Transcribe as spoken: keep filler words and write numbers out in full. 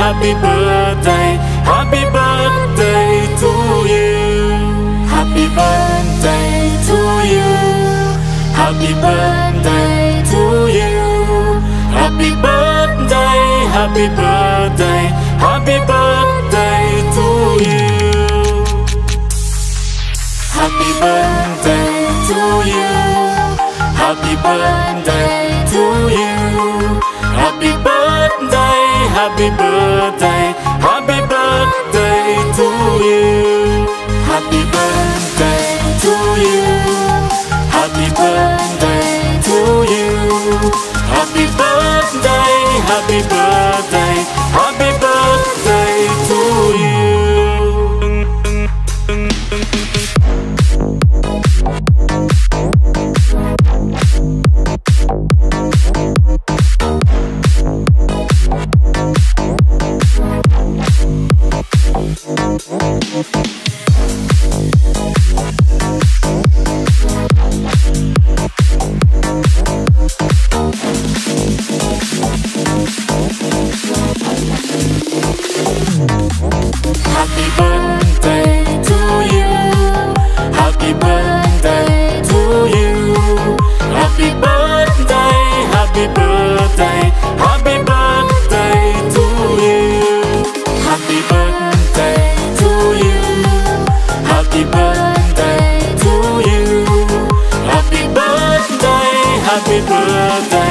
Happy birthday, happy birthday to you. Happy birthday to you. Happy birthday to you. Happy birthday, happy birthday, happy birthday to you. Happy birthday to you. Happy birthday to you. Happy birthday, happy birthday, happy birthday to you. Happy birthday to you. Happy birthday to you. Happy birthday, happy birthday, happy birthday to you. Happy birthday to you. Happy birthday to you. Happy birthday, happy birthday, happy birthday to you. Happy birthday to you. Happy birthday to you. Happy birthday, happy birthday,